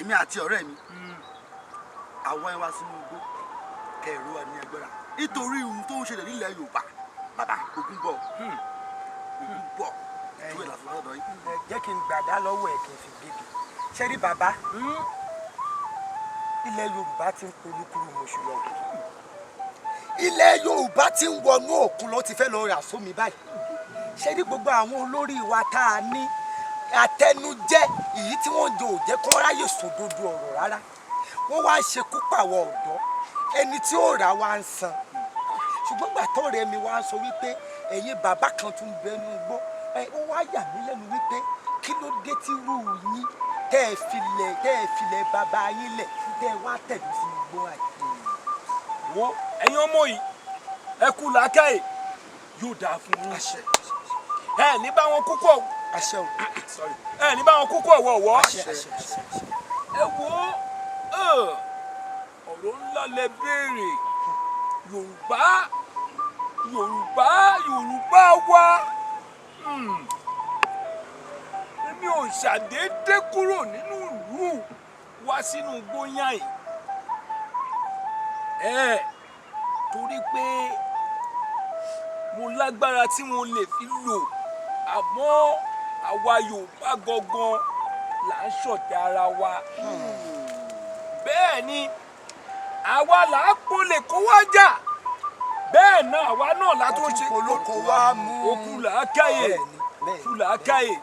Èmi àti ọ̀rẹ́ mi, àwọn ẹ wá sínú igbó kẹrù wa ní agbára nítorí ohun tó ń ṣẹlẹ̀ nílẹ̀ Yorùbá. Bàbá, ogun bọ̀, ogun bọ̀ tó yẹ láti wá lọ́dọ̀ yìí. Ẹ jẹ́ kí n gbàdá lọ́wọ́ ẹ̀, kí n fi gbégi. Ṣé rí bàbá, ilẹ̀ Yorùbá ti ń polúkúrú mọ̀ṣú lọ. Ilẹ̀ Yorùbá ti ń wọnú òkun lọ, ti fẹ́ lọ rà sómi báyìí. Ṣé rí gbogbo àwọn olórí wa tá a ní, àtẹnujẹ èyí tí wọ́n jẹ ò jẹ́ kó ráyè sòdodo ọ̀rọ̀ rárá. Wọ́n wá ń ṣekú pàwọ̀ ọ̀dọ́, ẹni tí ó rà wá ń san. Ṣùgbọ́n gbà tọ́rẹ́ mi wá ń sọ wípé ẹ̀yin bàbá kan tún bẹnu gbọ́ ẹ, ó wá yà mí lẹ́nu wípé kí ló dé tí rú yín tẹ́ ẹ filẹ̀ bàbá yín lẹ̀, tẹ́ ẹ wá tẹ̀lé sínú igbó àyè. Wo, ẹ̀yin ọmọ yìí, ẹ kú làákàyè, yóò dáa fún yín. Àṣẹ. Ẹ ní bá wọn kúkọ. Àṣẹ o. Sorry, ẹ ní bá wọn kúkọ ọ̀wọ̀ọ̀wọ́. Àṣẹ, àṣẹ, àṣẹ. Ẹ wo, ọ̀rọ̀ ńlá lẹ béèrè. Yorùbá, Yorùbá, Yorùbá wa. Èmi ò ṣàdédé kúrò nínú ìlú wá sínú gbóyàn yìí ẹ, torí pé mo lágbára tí mo lè fi lò, àmọ́ àwa Yorùbá gangan là ń ṣọ̀tẹ̀ ara wa. Bẹ́ẹ̀ ni, àwa là á polè kó wá jà, bẹ́ẹ̀ náà àwa náà la tún ṣe polóko wá mú. Òkú làákàyè. Bẹ́ẹ̀ni. Òkú làákàyè.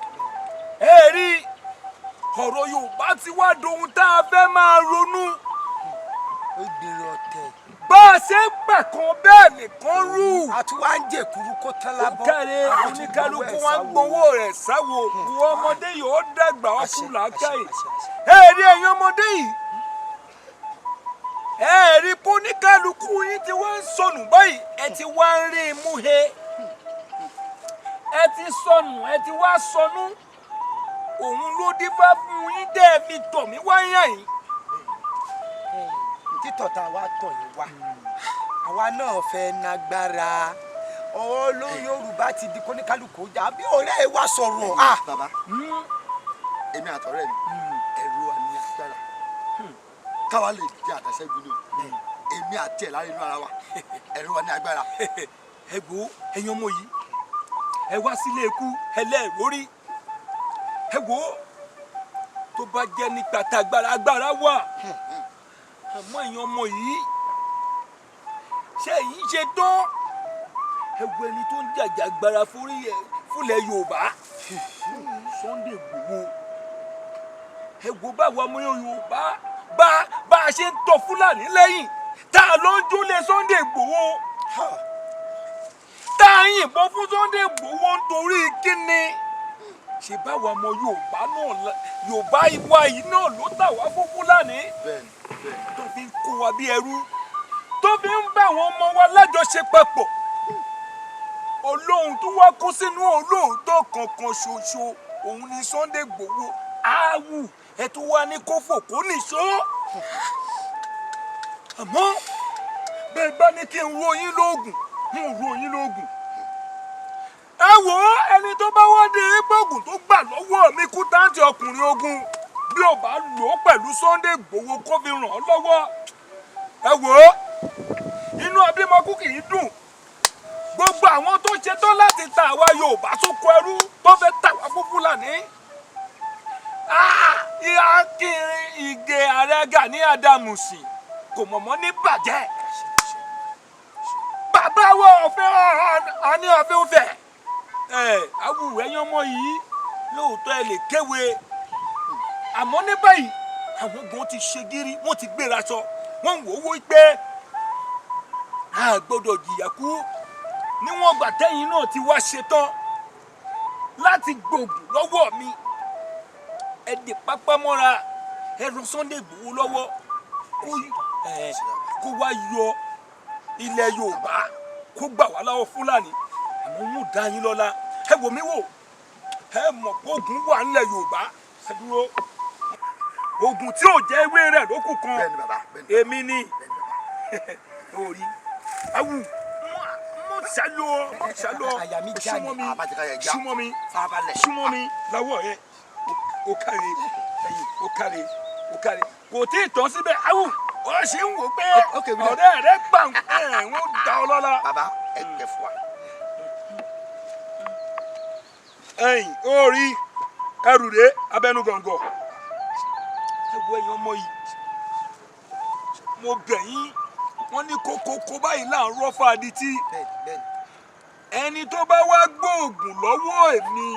Ẹ rí ọ̀rọ̀ Yorùbá ti wá dohun tá a fẹ́ máa ronú. Ó gbèrò ọ̀tẹ̀. Bá a ṣe ń pẹ̀ kan, bẹ́ẹ̀ nìkan rú. Àti wá ń jèkúrú kó tán lábọ́. Kẹ́rẹ́ oníkálukú wa ń gbowó rẹ̀ sáwo. Ìwọ ọmọdé yìí, ó dàgbà, ó kú làákàyè. Ẹ rí ẹ̀yin ọmọdé yìí, ẹ rí pé oníkálukú yín ti wá ń sọnù báyìí. Ẹ ti wá ń rí i mú he, ẹ ti sọnù, ẹ ti wá sọnù. Òun ló dífá fún yín dẹ́ ẹ fi tọ̀ mí wáyà yìí. Títọ̀ tá a wá tọ̀ yín wá, àwa náà fẹ́ nágbára. Ọ̀rọ̀ ló Yorùbá ti di kóníkálukú jà bí ọ̀rẹ́ ẹ wá sọ̀rọ̀. Bàbá, èmi àtọ̀rẹ́ mi, ẹ̀rù wa ní agbára káwa lè jẹ àtàṣẹ́gun ni o. Èmi àti ẹ̀ lára inú ara wa, ẹ̀rù wa ní agbára. Ẹ gbọ́, ẹ̀yin ọmọ yìí, ẹ wá sílé ikú ẹlẹ́ẹ̀rórí. Ẹ wò ó, tó bá jẹ́ nípa tagbára, agbára wà. Àmọ́ ẹ̀yin ọmọ yìí, ṣé ẹ̀yin ṣe tán? Ẹ wo ẹni tó ń jàjàgbara forí ẹ fúnlẹ̀ Yorùbá, Sunday Igboho. Ẹ wo báwo ọmọ Yorùbá bá a ṣe ń tọ Fúlàní lẹ́yìn, tá a lọ ń jólè Sunday Igboho, tá a yìnbọn fún Sunday Igboho, nítorí kíni? Ṣe báwa ọmọ Yorùbá náà, Yorùbá ìwà yìí náà ló tà wá fún Fúlàní bẹ́ẹ̀ni bẹ́ẹ̀ni tó fi ń kó wa bí ẹrú, tó fi ń bá àwọn ọmọ wa lájọṣepọ̀? Olóhùn tó wá kó sínú olóòótọ́ kankan ṣoṣo, òun ni Sunday Igboho. Áwù, ẹ tó wá ní kó fò kó nìṣó. Àmọ́ bẹ́ẹ̀ bá ní kí n ro yín lóògùn, n ò ro yín lóògùn. Ẹ wò ó, ẹni tó bá wá dé gbóògùn tó gbà lọ́wọ́ mi kú táǹtì ọkùnrin ogun, bí ò bá lò ó pẹ̀lú Sunday Igboho kó fi ràn án lọ́wọ́, ẹ wò ó, inú abímọkú kì í dùn. Gbogbo àwọn tó ṣetán láti ta àwa Yorùbá sóko ẹrú, tó fẹ́ tà wá fún Fúlàní, Akin Ìgè, ààrẹ Gani Adams kò mọ̀mọ́ ní bàjẹ́. Bàbá wa ọ̀fẹ́ àní ọ̀fẹ́ òfẹ́ ẹ̀ awù. Ẹ̀yin ọmọ yìí, lóòótọ́ ẹ lè kéwe, àmọ́ ní báyìí àwọn gan ti ṣe gírí, wọ́n ti gbéra sọ, wọ́n ń wò ó wó pé a gbọ́dọ̀ jìyà kú. Níwọ̀n gbà tẹ́yìn náà ti wá ṣetán láti gbòògùn lọ́wọ́ mi, ẹ dè pápá mọ́ra, ẹ ràn Sunday Igboho lọ́wọ́ kó wá yọ ilẹ̀ Yorùbá, kó gbà wá lọ́wọ́ Fúlàní. Àmọ́ wọn ò dá yín lọ́lá. Ẹ wò mí wò, ẹ mọ̀ pé ogun wà nílẹ̀ Yorùbá. Ẹ dúró, ogun tí ò jẹ́ ewé rẹ̀ ló kù kan. Bẹ́ẹ̀ni bàbá, bẹ́ẹ̀ni. Èmi ni. Bẹ́ẹ̀ni bàbá. Orí awu, mo ṣàlọ, mo ṣàlọ. Àyà mi já ni. Súnmọ́ mi. Àbájá yẹn já. Súnmọ́ mi. Farabalẹ̀. Súnmọ́ mi láwọ̀ rẹ. Ó káre, ẹ̀yìn, ó káre, ó Ó kárí, kò tí ì tán síbẹ̀. Awù, ó ṣì ń wò pé Ok, wí bẹ́ẹ̀. ọ̀rẹ́ rẹ gbà ń ẹ̀ ń da ọ lọ́la. Bàbá, ẹ pẹ́ fún wa. Ẹ̀yin ó rí ẹrù rèé abẹnú gọ̀ǹgọ̀. Ẹ wo ẹ̀yin ọmọ yìí, mo bẹ̀ yín. Wọ́n ní kókókó báyìí là ń rọ́fà adití. Bẹ́ẹ̀ni, bẹ́ẹ̀ni. Ẹni tó bá wá gbóògùn lọ́wọ́ èmi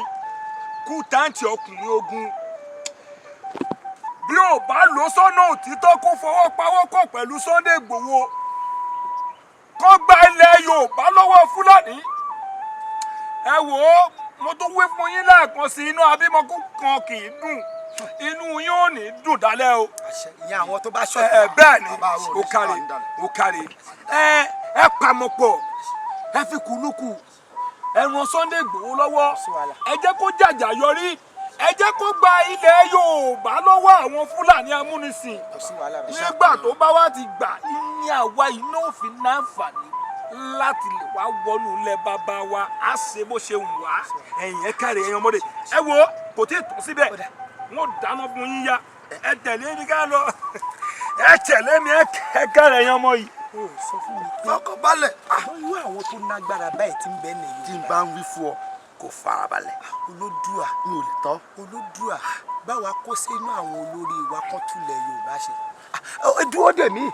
kú táǹtì ọkùnrin ogun, bí ò bá lọ sọ́nà òtítọ́, kó fọwọ́ pawọ́pọ̀ pẹ̀lú Sunday Igboho, kó gba ilẹ̀ Yorùbá lọ́wọ́ Fúlàní. Ẹ wò ó, mo tún wí fún yín lẹ́ẹ̀kan sí, inú abímọkú kan kì í dùn. Inú yín ò ní dùn dálẹ́ o. Àṣẹ, ìyẹn àwọn tó bá Ẹ ṣọ̀tẹ̀. bẹ́ẹ̀ ni. Bàbá wa ò Ó ní kárí. sọ àǹdàlẹ̀. Ó kárí. Ẹ ẹ pamọ́ pọ̀, ẹ fi kùlùkù, ẹ ràn Sunday Igboho lọ́wọ́. Sí wàhálà. Ẹ jẹ́ kó jàjà yọrí, ẹ jẹ́ kó gba ilẹ̀ Yorùbá lọ́wọ́ àwọn Fúlàní amúnisìn. Kò sí wàhálà, bàbá. Nígbà tó bá wá ti gbà ní, àwa iná òfin náǹfààní láti lè wá wọnú ilẹ̀ bàbá wa, á ṣe bó ṣe wù wá. Ẹ̀yìn, ẹ káre, ẹ̀yin ọmọdé. Ẹ wo, kò tí ì tán síbẹ̀. Wọ́n dáná fún yín ya. Ẹ tẹ̀lé mi ká lọ, ẹ tẹ̀lé mi. Ẹ káre, ẹ̀yin ọmọ yìí. Ó sọ fún mi pé Fọkàn balẹ̀. àwọn irú àwọn tó nágbára báyìí ti ń bẹ ní Tí n Yorùbá. bá ń wí fún ọ, kò farabalẹ̀. Olódùà. Mi ò lè tọ́. Olódùà, báwa kó sínú àwọn olórí wa kán túlẹ̀ Yorùbá ṣe. Ah, dúró dè mí.